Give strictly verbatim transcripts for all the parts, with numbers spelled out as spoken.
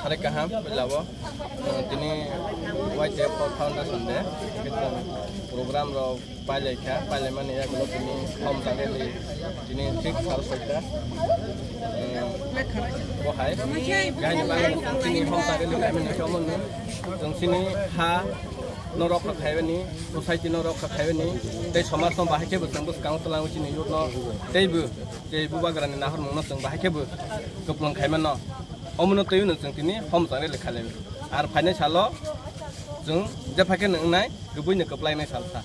Sarik kaham, puila o, tini Y T F Foundation Day, program rok pailai kha, pailai mani yagulo tini hom rally, tini thik sal soita, bo hai, gaini bagwi tini hom rally paimani chomo ni, chwng chini ha no rokha khaibani, society no rokha khaibani, tei somaj no bahai khe bo chwng bwskango twlango chini youth no, tei bo, tei bubagrani nahormung no chwng bahai khe bo kwplwng khaimano. Omono twiwi no chwng tini hom rally khailai. Ar phainai salo chwng jepha khe nwngnai, kwbwino kwplainai salsa.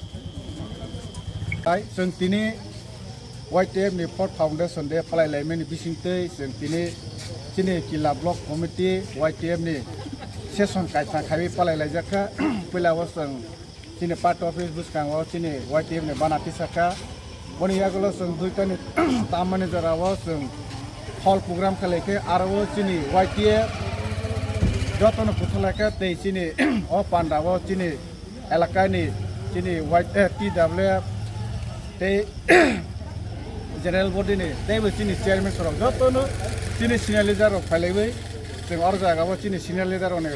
Tai chwng tini Y T F ni fourth foundation day palai laimani bisingtwi chwng tini chini Killa Block Committee Y T F ni session kaisa khaiwi palai laijak kha. Puila o chwng chini party office bwskango chini Y T F ni bana tisakha. Boni yagulo chwng duitani tammani jorao chwng hall program khlai khe aro o chini Y T F jotono kuthulaikha tei chini o pandao chini elakani chini Y-, eh, T W F tei general body ni teibo chini chairman sorok jotono chini senior leader rok phailaiwi chwng oro jagao chini senior leader rokni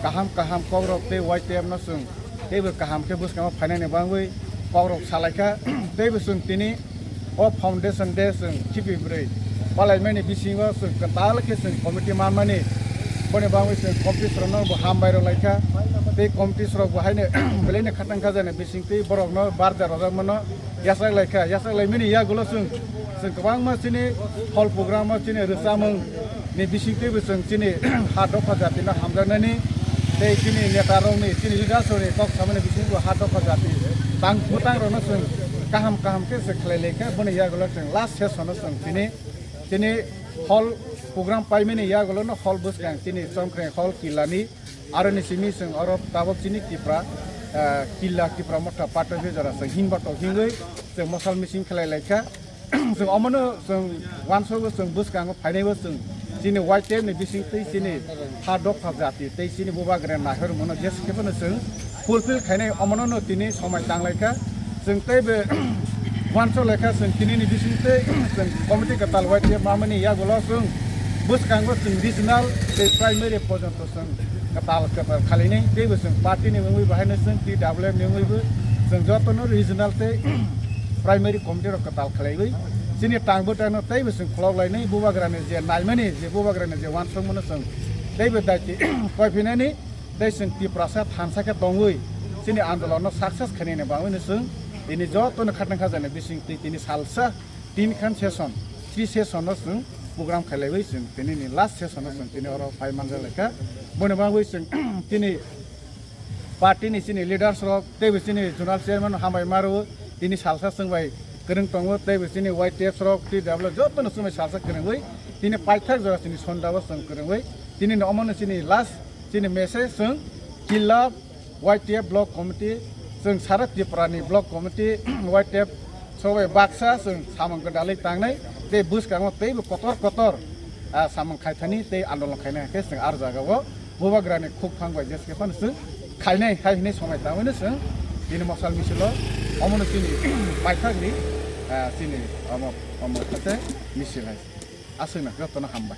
kaham kaham kokrok tei Y T F no chwng teibo kaham khe bwskango phainani bagwi kokrok salaikha. Teibo chwng tini o foundation day chwng khibi bwrwi palaimani bisingo chwng kwtal khe chwng committee manmani, boni bagwi chwng committee sorokno bo hambai rwlaikha. Tei committee sorok bo haino belaino khatang kha jani bisingtwi borokno barja rwjakmano yachak laikha. Yachak laimani yagulo chwng, chwng kwbangma chini hall program o chini rwchapmung ni bisingtwibo chwng chini ha dopha jatino hamjaknani tei chini neta rokni, chini leaders rokni kok samani bisingtwibo ha dopha jati tang bwtang rokno chwng kaham kaham khe se khlai laikha. Boni yagulo chwng last session o chwng chini, chini hall program paimani yagulo no hall bwskang chini Chongkhreng hall Killani, aro ni simi chwng oro tabok chini Tipra, ah, Killa Tipra Motha Patoi jora chwng himba tok himwi chwng mosal mising khlai laikha. Chwng omono chwng uansogo chwng bwskango phainaibo chwng chini Y T F ni bisingtwi chini ha dopha jati tei chini bubagrani nahormano jesa khe phano chwng fulfill khainai omono no tini somai tang laikha. Chwng teibo uansuk laikha chwng tinini bisingtwi chwng committee kwtal Y T F mamani yagulo chwng bwskango chwng regional tei primary porjonto chwng kwtal kwtal khalinai teibo chwng party ni wngwi bahaino chwng T W F ni wngwibo chwng jotono regional tei primary committee rok kwtal khlaiwi chini tang bwtangno teibo chwng khulok lainai bubagrani je naimani je bubagrani je uansukmano chwng teibo daiti koiphinani tei chwng Tiprasa thansa khe tongwi chini andolonno success khainani bagwino chwng tini jotono khatang khajani bisingtwi tini salsa tin khan session, three session no chwng program khailaiwi chwng tini ni last session no chwng tini oro phai manjak laikha. Boni bagwi chwng tini party ni chini leaders rok teibo chini zonal chairman hambai maro tini salsa chwng bai kwrwng tongo teibo chini Y T F rok T W jotono chwng bai salsa kwrwngwi tini paithak jora chini sonda o chwng kwrwngwi tini ni omono chini last chini message chwng Killa Y T F Block Committee, chwng sara Tripura ni Block Committee, Y T F sobai baksa chwng samung kwdalwi tangnai, tei bwskango teibo kotor kotor, ah, samung khaithani tei andolon khainai hwnkhe chwng ar jagao bubagrani khukphang bai jesa khe phano chwng khainai hai hwnwi somai tangwino chwng bini mosal misilo omono chini paithakni, ah, chini omo, omo khe misil hai. Aswkno jotono hambai.